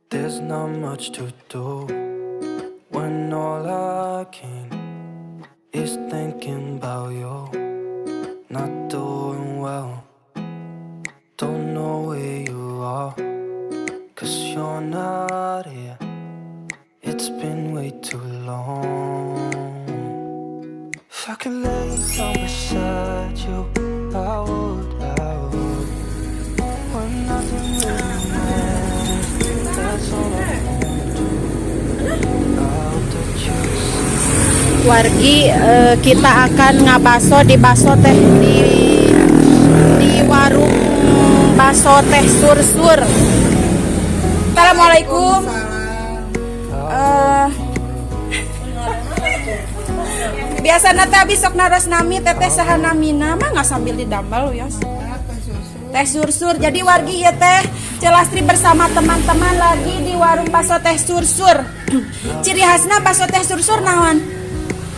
There's not much to do when all I can is thinking about you. Not doing well, don't know where you are, 'cause you're not here. It's been way too long. If I could lay down beside you, I would, I would. When nothing really matters, that's all I wanna do. I hope that you see. Wargi, kita akan ngabaso di baso teh di warung baso Teh Sursur. Assalamualaikum. Biasana teh abi sok naros nami teteh saha namina mah nggak sambil didambal ya. Teh Sursur. Jadi wargi ya teh Ceu Lastri bersama teman-teman lagi di warung baso Teh Sursur. Ciri khasnya baso Teh Sursur naon?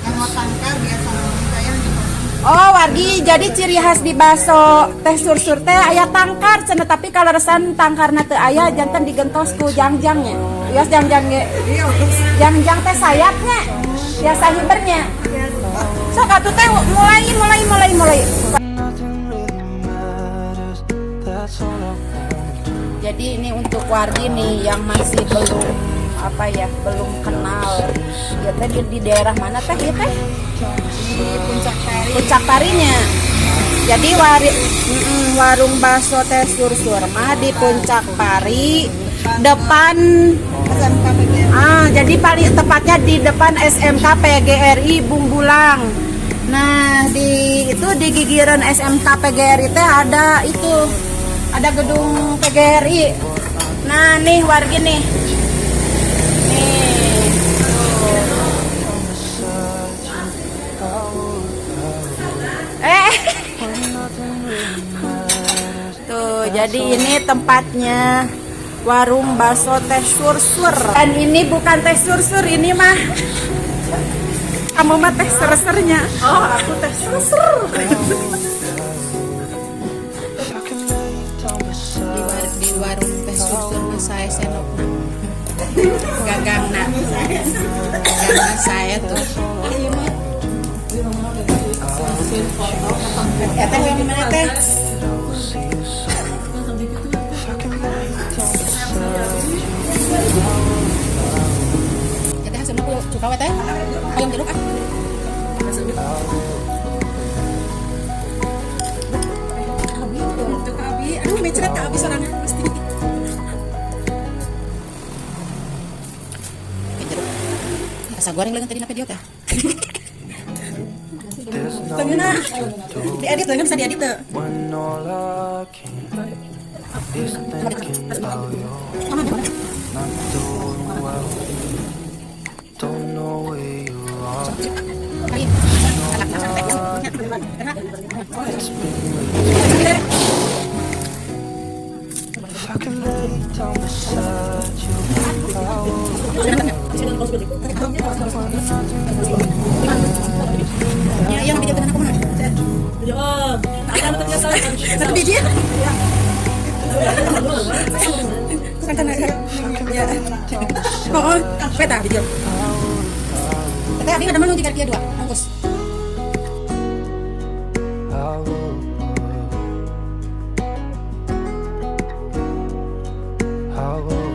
Yang tangkar biasa saya di Oh wargi, jadi ciri khas di baso Teh Sursur teh aya tangkar cenah, tapi kalau resan tangkarna teu aya janten digentos ku jangjangnya. Wios jangjang ge. Jangjang teh sayapnya. Biasa hibernya. Sok atuh teh mulai mulai mulai mulai. Nothing really matters, that's all I wanna do. Jadi ini untuk wargi nih yang masih belum apa ya, belum kenal. Ya teh di daerah mana teh ya teh? Di Puncak Pari. Puncak Parinya. Jadi warung bakso Teh Sursur mah di Puncak Pari depan SMK PGRI. Ah, jadi paling tepatnya di depan SMK PGRI Bungbulang. Nah, di itu di gigiran SMK PGRI teh ada itu ada gedung PGRI. Nah, nih wargi nih. Nih. Tuh. Eh. Tuh, jadi ini tempatnya warung bakso Teh Sursur. Dan ini bukan Teh Sursur, ini mah kamu mah teh ser-sernya. Oh, aku teh sursur. If I could lay down beside Di warung Teh Sursur mah saya senok gagangna gagangna saya tuh. Ya teh di mana teh? I will see you soon. If I could lay down beside you, Ya teh hasilna ku cuka we teh hayang jeruk ah. Abi, untuk abi. Aduh, mecret ka abi sorangan pasti. Jeruk rasa goreng lagi tadi na video teh. There's not Tengah. Much to do Diedit, tengah bisa diedit tuh. When all I can is thinking about you. Not doing well, don't know where you are. It's been way too If I could lay down beside you, I would. When nothing really Ya, yang video tenang aku mah. Satu biji ya? Bukan tanah. Ya. Oh, peta video. Teteh abi ada menu tiga dua, bungkus. I would. I would.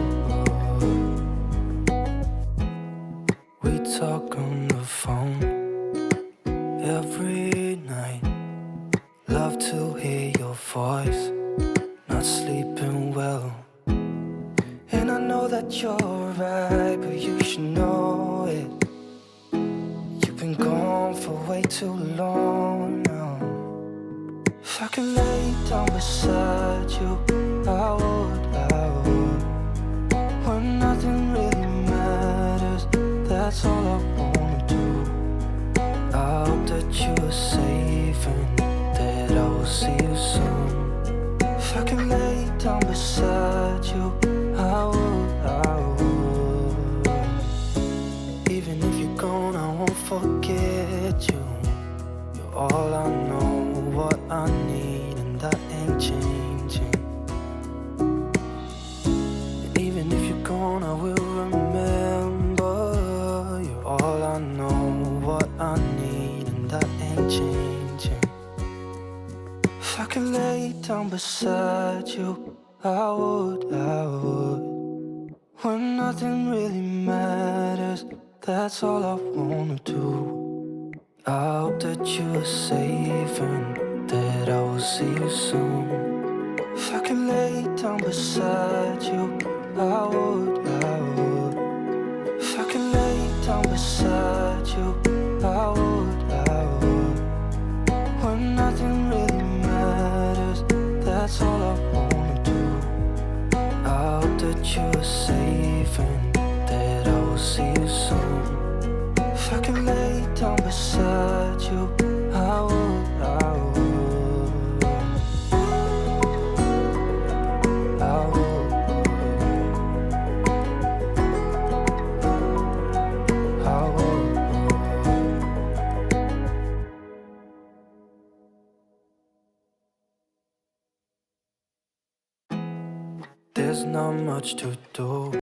We talk on the phone every night. Love to hear your voice. Not sleeping well. And I know that you're right, but you should know it. You've been gone for way too long now. If I could lay down beside you, I would, I would. When nothing really matters, that's all I wanna do. I hope that you are safe and that I will see you soon. If I could lay down beside you, I would, I would. Even if you're gone, I won't forget you. You're all I know, what I need, and that ain't changing. beside you, I would, I would. When nothing really matters, that's all I wanna do. I hope that you are safe and that I will see you soon. If I could lay down beside you, I would, I would. If I could lay down beside you, I would, I would. When nothing really matters, that's all I wanna do. I hope that you are safe and that I will see you soon. If I could lay down beside you, I would, I would. I would. I would. There's not much to do.